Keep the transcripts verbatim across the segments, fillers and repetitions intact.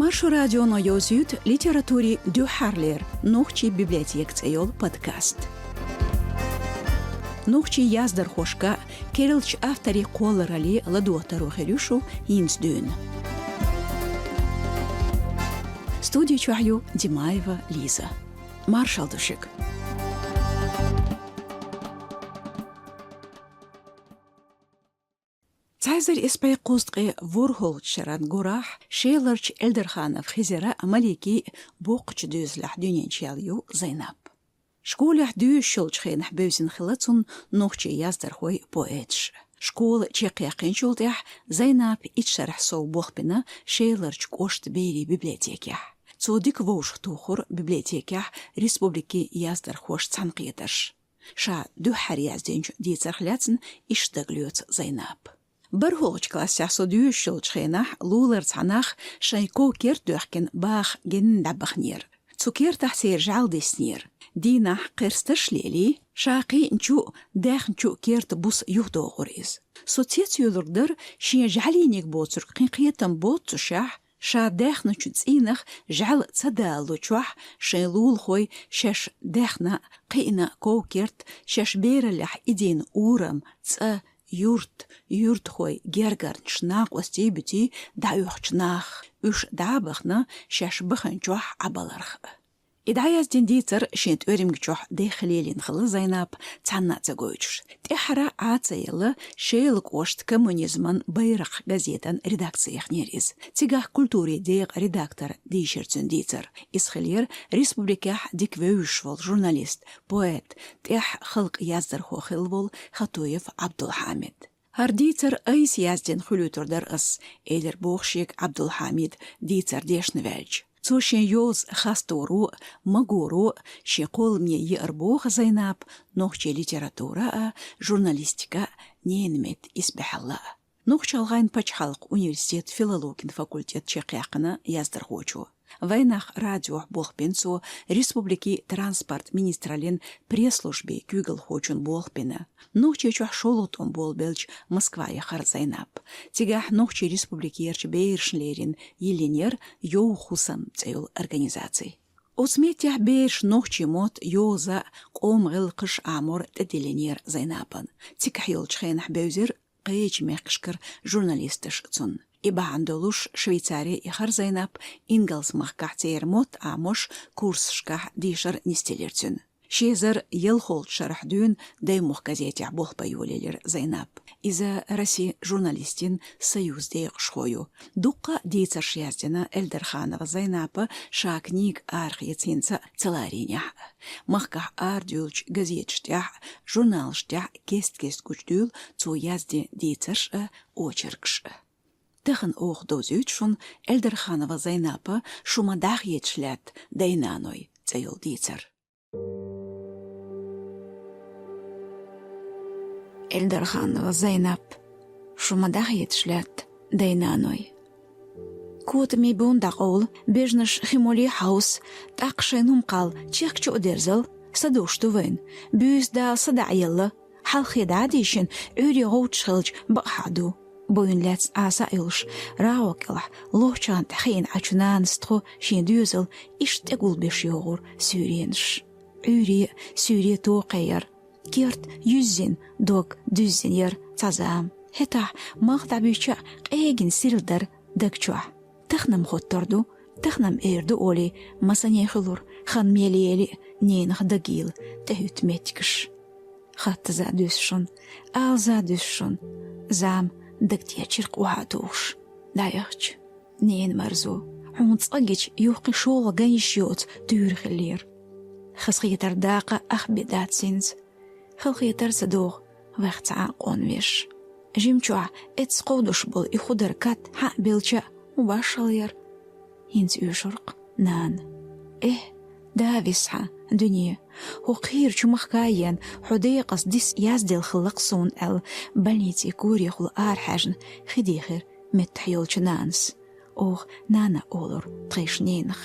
Маршо радионо йовзуьйту литературин дуьххьарлера «Нохчийн библиотека» цӀе йолу подкаст. Нохчийн яздархошка, керлачу авторийн кхолларалле ладогӀа таро хир ю шу хӀинца дуьйна. Студи чохь ю Димаева Лиза. Маршалла ду шуьга. Цхьа эзар исс бӀе кхузткъе ворхӀалгӀачу шеран гурахь Шеларчу Эльдарханов Хизира а, Маликин а боккхачу доьзалехь дуьнен чу яьлла ю Зайнап. Школехь доьшуш йолчу хенахь бевзина хилла цунна нохчийн яздархой, поэташ. Школа чекхъяьккхинчул тӀаьхьа Зайнапа итт шарахь сов болх бина Шеларчу кӀоштан берийн библиотекехь. Цо дика вовшахтухура библиотекехь республикин яздархошца цхьаьнакхетарш. Ша дуьххьара яздинчу дийцарх лаьцна иштта дагалоьцу Зайнапа. БархӀалгӀачу классехь со доьшуш йолчу хенахь лулара цхьа нах шайн ков керта доьхкина баха генна дӀабаханера. Цу кертахь церан жӀаьла диснера. Дийнахь кхерсташ а лелий, ша кхиъначу а, даьхначу а керта буса юхадогӀура иза. Со цецйоьлург дара, шен жӀаьлийниг боцург кхин кхетам боццушехь, ша даьхначу цӀийнах жӀаьла ца далалучохь, шайн лулахой шаьш даьхна а, кхиъна а ков керта, шаьш бераллехь идина урам, цӀа, юрт, юьртахой, гергарнаш, накъостий, буьтий дӀаоьхучу нах, уьш дӀа а бахана, шаьш баханчохь Ӏабаларх а. И дӀаяздина дийцар шен тӀоьрмиг чохь дехха лелийна хилла Зайнапа, цхьанна а ца гойтуш. ТӀаьххьара Ӏа а ца елла, Шелан кӀоштан «Коммунизман байракх» газетан редакци яхнера иза. Цигахь культурин декъан редактор дийшира цуьнан дийцар. Иза хилира республикехь дика вевзаш волу журналист, поэт, тӀаьхьа халкъан яздархо хилла волу Хатуев Ӏабдулхьамид. «ХӀара дийцар айса яздина хуьлуьйтур дара ас», — элира боху шега Ӏабдулхьамида дийцар дешна ваьлча. Цо шен йоза хасторо а, магоро а шен кхолламе еара боху Зайнапа нохчийн литература а, журналистика а ненан метта исбаьхьалла а. Нохч-ГӀалгӀайн пачхьалкхан университетан филологин факультет чекхъяьккхина яздархочо. «Вайнах» радиохь болх бина цо республикин транспорт министраллин пресс-службин куьйгалхочун болх бина. Нохчийчохь шолгӀа тӀом болабелча Москва яхара Зайнап. Цигахь Нохчийн Республикерчу берашна леррина йиллинера «Йовха хӀусам» цӀе йолу организаци. Оцу меттехь бераш нохчийн мотт, йоза, къоман гӀиллакхаш Ӏамор тӀедиллинера Зайнапан. Цигахь йолчу хенахь бевзира кхечу мехкашкара журналисташ цунна. И бахьана долуш Швейцаре яхара Зайнап, ингалс махкахь церан мотт Ӏамош курсашкахь дешар нисделира цуьнан. Ши эзар ялхолгӀачу шарахь дуьйна «Даймохк» газетехь болх бан йолаелира Зайнап. Иза Россин журналистийн союзан декъашхо ю. Дуккха а дийцарш яздина Эльдарханова Зайнапа ша книга арахецинца ца ларийнехь а. Махкахь арадуьйлучу газеташ тӀехь а, журналаш тӀехь а кест-кест гучудуьйла цо яздина дийцарш а, очеркаш а. Тахана оха довзуьйту шуна Эльдарханова Зайнапа «Шу ма дӀахецаш лаьтта, дайнаной» цӀе йолу дийцар. Эльдарханова Зайнап. «Шу ма дӀахецаш лаьтта, дайнаной». Котамийн бун дӀакъовла, бежнаш хи моле хьовса, тӀаккха шайна хӀума кхалла, чехка чу а дерзал, са душ ду вайна, буьйса Дала са дӀа а елла, хьалххе дӀа а дийшина, Ӏуьйре гӀовтташ хилча, бакъахьа ду. Буйна лаьцна Ӏаса а йолуш, рагӀу кӀелахь лохчанна тӀе хиъна Ӏачу нанас тхо шен доьзал иштта тӀегулбеш йогӀура суьйренаш. Ӏуьйре а суьйре токхе яра. Керт юьззина, дог дуьззина яра цхьа зама. ХӀетахь малх дӀабуьйча а къегина сирла дара даг чохь. Тахана-м хоттур ду, тахана-м эр ду олий, масане хуьлура, хан мел ели а, ненах дагийла тӀехӀуьтту меттигаш. Хаттаза а дуьсу шуна, алаза а дуьсу шуна, зама дагтечира къохьа тухуш. ДӀаэхча, ненан марзо, хьуна цкъа гича юхкъе шолгӀа ган йиш йоцу туьйра хиллера. Хазахетар дакъа ах бен дац хӀинца. Халахетар ца догӀу вайх цхьа а къонвеш. Жимчохь эцца кховдуш болу и худар кад хьа а белча а, хӀун башхалла яра? ХӀинца оьшуркх, нана. Эхь, да висхьа, дуьне, хӀокху хийрачу махка а еана, хьо декъаза дис язделла хилла-кх суна аьлла, больницин корехула арахьаьжна хи дийхира меттахь йолчу нанас. Оха нана олура тхайшиннах.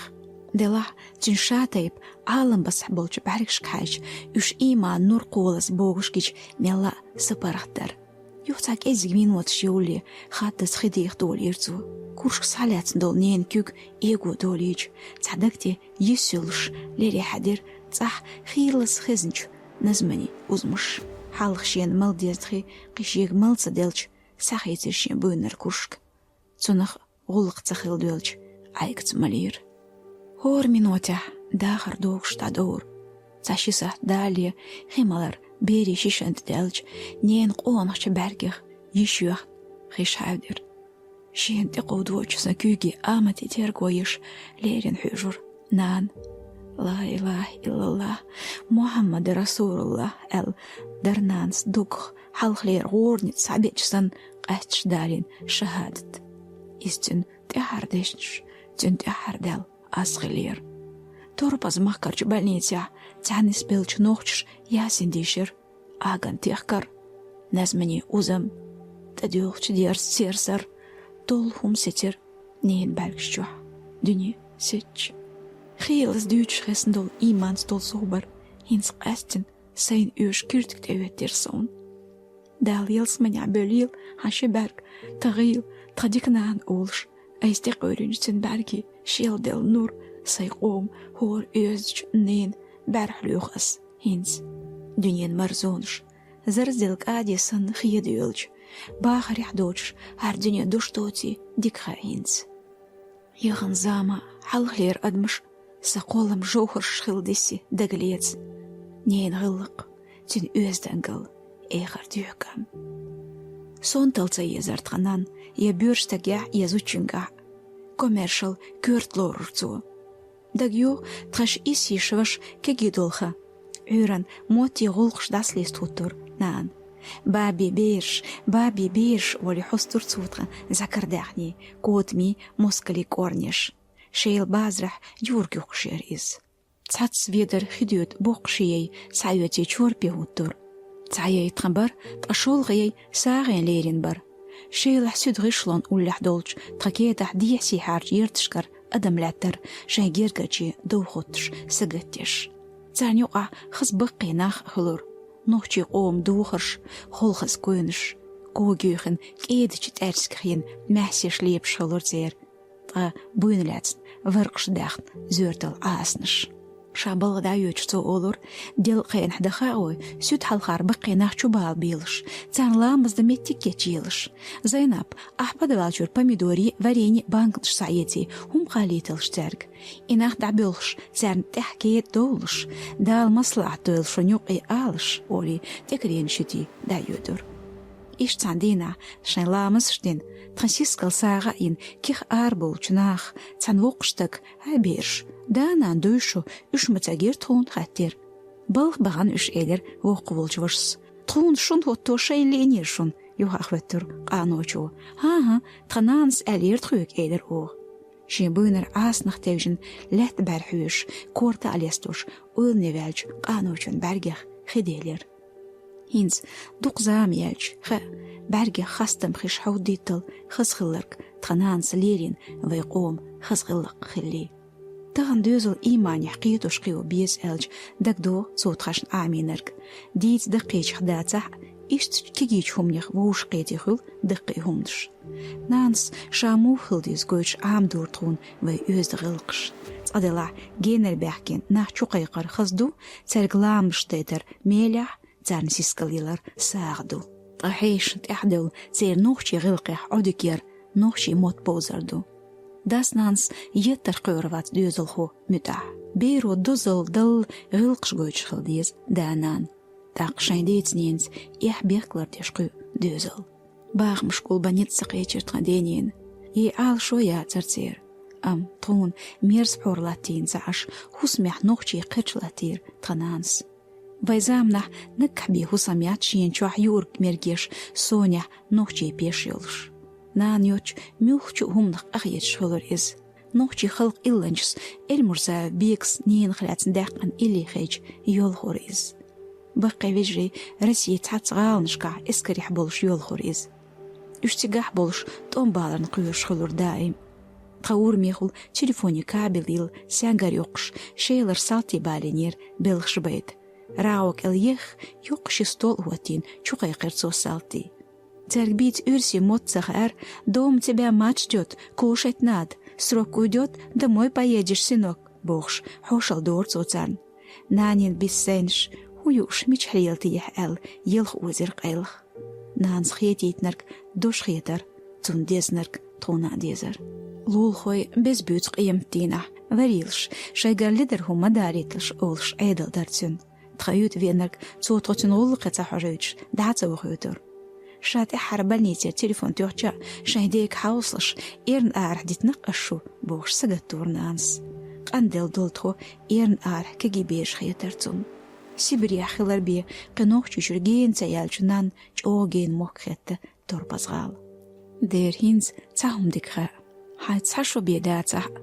Делахь, цуьнан ша тайпа Ӏаламбасахь болчу бӀаьргашка хьаьжча, уьш ийманан нур кхолаза богуш гича мелла а са паргӀат дара. Юха цхьа кӀеззиг миноташ йолале, хаддаза хи деха долийра цо. Куршка схьалаьцна долу ненан куьг эго долийча, цхьа даг тӀе йиссалуш лерехьа дира цӀахь хийлаза хезнчу Назманин узамаш. Хьалха шена мала дезна хи кхин шега мала ца делча, схьахийцира шен буьйнара куршка. Цунах гӀуллакх ца хилла доьлча, Ӏайгца малийра. ХӀора минотехь дахар догуш дӀадовра. Цхьа ши сахьт далале хи малар берийн шишан тӀе даьлча, ненан къонахчу бӀаьргех йиш йоьхна хи шаьвдира. Шена тӀекховдочу сан куьйгийн амати терго еш лерина хьоьжура нана. «Ла илаха иллаллах, Мухьаммад расулуллах», — аьлла, дара нанас дукхах хьалхалера гӀорница схьабечу санна къаьсташ далийна шахӀадат. Иза цуьнан тӀаьххьара дешнаш, цуьнан тӀаьххьара даьлла аз хилира. Торпаз-махкарчу больницехь цхьаьна нисбеллачу нохчаша Ясин дийшира. Аган техкар, Назманин узам, тӀедоьлхучу дерза серсар, долу хӀума сецира ненан бӀаьргаш чохь, дуьне сецча. Хийлаза дуьйцуш хезна долу ийманца долу собар хӀинца къаьстина сайна оьшу киртиг тӀе хӀоьттира суна. Дала ялсаманехь боьлийла хьан ши бӀаьрг, тхан гӀийла, тхан дика нана олуш, айса тӀекъуьйринчу цуьнан бӀаьргийн шелделла нур сайн къоман хӀора оьздачу ненан бӀаьрхьа лоьху ас хӀинца. Дуьненан марзонаш, зарзделла кӀаде санна хеда йолчу, бахарехь доцуш хӀара дуьне дош доций дика хаьа хӀинца. Яхана зама хьалхалера адамаш сан кхоллам жовхӀарш хилла диси дагалеца. Ненан гӀиллакх, цуьнан оьздангалла, эхарт юьхькам. Сонталла ца езара тхан нанна я боьрша стагехь, я зудчуьнгахь, комаьршалла коьрта лорура цо. ДагайогӀу тхан ши исс йиша ваша кегий долу хан. Ӏуьйранна моттийн гӀуллакхаш дӀасалиста хӀуттура нана. «Баби бераш, баби бераш», — олий хьостура цо тхан зӀакардаьхний, котамий, москалий кӀорнеш. Шайла базарахь юрг юхкуш яра иза. Цхьацца ведар хи доьду боккхуш яй схьаоьций чорпе хӀуттура. Цхьа яй тхан бара, ткъа шолгӀа яй сагӀина лерина бара. Шелахь суьда гӀишлон уллехь долчу тхан кетахь дехьа сийхьарчу ярташкара адам лаьттара шайн гергарчийн дов хӀуттуш сагатдеш. Царна юкъахь хаза баккхий нах а хуьлура. Нохчийн къоман духарш, холхаза койнаш, кога юьйхина кӀедачу тӀаьрсигах йина маьхьсеш лепаш хуьлура церан, ткъа буйна лаьцна варкъаш даьхна зоьртал Ӏасанаш. Ша балха дӀайоьдуш цо олура: «Делкъа хенахь даха а гӀой, суьда хьалхара баккхий нах чубала белаш, царна ламаз дан меттиг кечъелаш. Зайнап, ахь подвал чуьра помидорий, варенье, банканаш схьаэций, хӀума халийталаш цаьрга. И нах дӀабоьлхуш, царна тӀехь кета довлуш, Дала маслаӀат дойла шуна юкъе алаш», — олий, тӀекаренаш йитий дӀайоьдура. Иштта цхьана дийнахь, шайн ламазаш дина, тхан сискал сагӀа а йина, кех арабовлучу наха цхьана воккхачу стага: «ХӀай бераш, да-нана дуй шу, уьш ма ца гира тхуна?» — хаьттира. «Балха бахана уьш», — элира воккха волчу вашас. «Тхуна шуна хӀутту шайла лиънера шуна», — юха хоьттура къаночо. «ХӀан-хӀа, тхан нанас аьллера тхоьга», — элира оха. Шен буйнара Ӏасанах тевжина, лаьтта бӀаьрхьоьжуш, корта а лестош, ойлане ваьлча, къаночун бӀаьргех хи делира. ХӀинца дукха зама яьлча, хаьа, бӀаьргех хастам хиш хьовдийтал хаза хилларг тхан нанас лелийна вай къоман хаза гӀиллакх хиллий. Тахана доьзал ийманехь кхетош кхио беза аьлча, дагадогӀу цо тхаьшна Ӏамийнарг. Дийца даккхийчех дацахь а, иштта кегийчу хӀуманех вовшахкхетий хуьлу даккхий хӀуманаш. Нанас ша муха хила деза гойтуш Ӏамадора тхуна вай оьзда гӀиллакхаш. Цкъа-делахь генара баьхкина нах чукхайкхар хаза ду, цаьрга ламазаш дайтар мелехь, царна сискал ялар сагӀа ду. Ткъа хьешашна тӀаьхьадевлла церан нохчийн гӀиллакхех Ӏодика яр нохчийн мотт бовзар ду. Дас-нанас еттарх кхоьру вац доьзалхо муьтӀахь. Беро дозалла далла гӀиллакхаш гойтуш хила деза да-нана. ТӀаккха шайн деца-ненаца эхь-бехк лардеш кхуьу доьзал. Бахамаш гулбан ницкъ ца кхечира тхан денена. Ей Ӏалашо яцара церан. Амма тхуна мерза пхьор латтийна ца Ӏаш, хӀусамехь нохчийн кхерч латтийра тхан нанас. Вайн заманахь наггахь бен хӀусам яц шена чохь юург мергеш сонехь нохчийн пеш йолуш. Нана йоцчу муьлххачу а хӀуманах къахеташ хуьлура иза. Нохчийн халкъан илланчас Эльмурзаев Бекас ненах лаьцна даьккхина илли хедча йолхура иза. Баккхий вежарий Россин цхьацца гӀаланашкахь эскарехь болуш йолхура иза. Уьш цигахь болуш тӀом баларна кхоьруш хуьлура даим. Тхан урамехула телефонийн кабель йилла саьнгар йоккхуш, шелара салтий балийнера белхаш байта. РагӀо кӀел ехха, йоккха ши стол а хӀоттийна, чукхайкхира цо салтий. Цаьрга бийца оьрсийн мотт ца хаьара: «Дома тебя мать ждёт, кушать надо, срок уйдёт, домой поедешь, сынок», — бохуш, хьошалла дора цо царна. Нанин биссайнаш, хӀун юуш, мича хьелатехьа аьлла, елха озийра къайлаха. Нанас хетийтинарг дош хетара, цунна дезнарг тхуна а дезара. Лулахой беза буьйцу къематдийнахь, варийлаш, шайгара ледара хӀума ма далийталаш олуш Ӏедал дара цуьнан. Тхан оьтӀа веанарг цо тхо цуьнан гӀуллакхе ца хьожуьйтуш дӀа а ца вохуьйтура. Ша тӀаьххьара больницера телефон тоьхча а, шайн дега хьовсалаш, эрна арахь дитинарг ас шу, бохуш, сагатдора нанас. Къанделла долу тхо эрна арахь кегий бераш хетара цунна. Сибрехь хилар бен кхин Нохчийчуьра гена ца яьллачу нанна чӀогӀа гена мохк хетта Торпаз-гӀала. Дера, хӀинца цхьа хӀума дика хаьа. Хьайн цхьа шо бен дацахь а,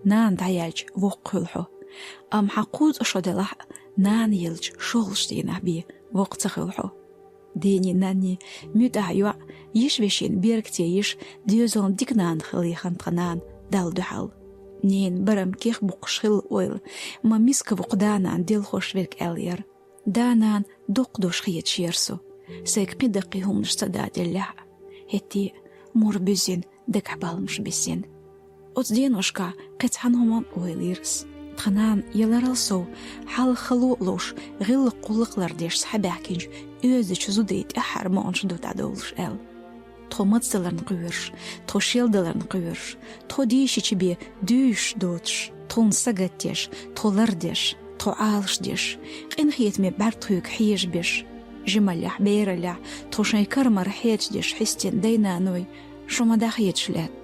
нана дӀаяьлча воккха хуьлу хьо. Амма хьан кхузткъа шо делахь а, нана елча шолгӀачу дийнахь бен воккха ца хуьлу хьо. Дений, нанний, муьтӀахь йоӀ, йиша-вешин беркате йиша, доьзална дика нана хилла яхана тхан нана, Далла дуьхьал. Ненан барам кех буккхуш хилла ойла, ма миска ву кху да-нана делхош верг, аьлла яра. Да-нана доккха дош хеташ яра со, сайга кхин даккхий хӀуманаш ца даделлехь а. ХӀетте а мур буьззина, дагахь баламаш бисина. Оцу деношкахь кхин цхьана хӀуманна ойла йира ас. Тхан нана яларал сов, хьалха хало а ловш, гӀиллакх-гӀуллакх лардеш схьабаьхкинчу оьздачу зудийн тӀаьххьара мукъанаш ду дӀадовлуш аьлла. Тхо мацдаларна кхоьруш, тхо шелдаларна кхоьруш, тхо дийшича бен дуьйшуш доцуш, тхуна сагатдеш, тхо лардеш, тхо Ӏалашдеш, къинхетаме бӀаьрг тхоьга хьежабеш, жималлехь, бераллехь тхо шайн кара-мара хьедаш деш хьистина дай-наной, шу ма дӀахьедаш лаьтта.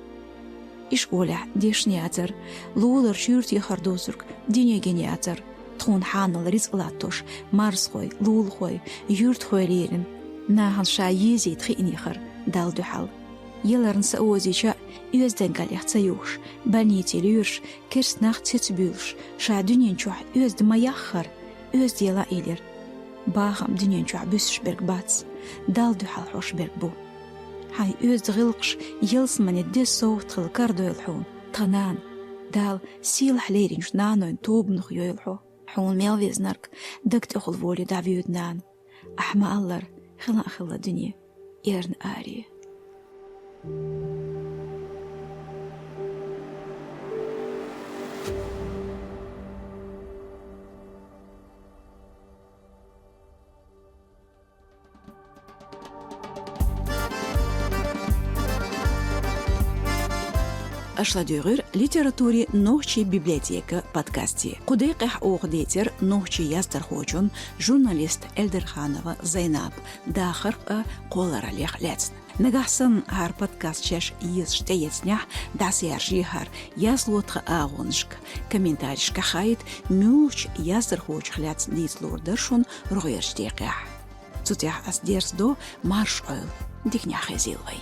Ишколехь дешна яцара, луларчу юьртахара доцург дине гина яцара, тхуна хьанал рицкъ латтош марзхой, лулахой, юьртахой лерина, нахана ша езийта хиънехара, Далла дуьхьал. Яларна са озийча а, оьздангаллех ца юхуш, больнице лоьруш, керста нах цецбуьйлуш, ша дуьнен чохь оьзда ма яххара, оьзда яла а елира. Бахам дуьнен чохь буьсуш берг бац, Далла дуьхьал хьош берг бу. Хьайн оьзда гӀиллакхаш ялсамане деза совгӀат хилла карадойла хьуна, тхан нана, Дала сийлахь леринчу нанойн тобанах йойла хьо. Хьуна мел везнарг дага тӀехула волий дӀавоьду, нана. Ахьа ма-аллара, хилла а хилла дуьне эрна аре. Аша ладуьйгӀира «Литературин нохчийн библиотека» подкасте. Кху декъехь оха дийцира нохчийн яздархочун, журналист Эльдарханова Зайнаб дахарх а, кхоллараллех лаьцна. Нагахь санна хӀара подкаст шаьш езаш тӀеэцнехь, дӀасаяржае хӀара язло тхан агӀонашка, комментарийшка, хаийта, муьлхачу яздархочух лаьцна дийца лур дара шуна рогӀерчу декъехь. Цу тӀехь ас дерзадо марша Ӏойла, диканехь хезийла вай.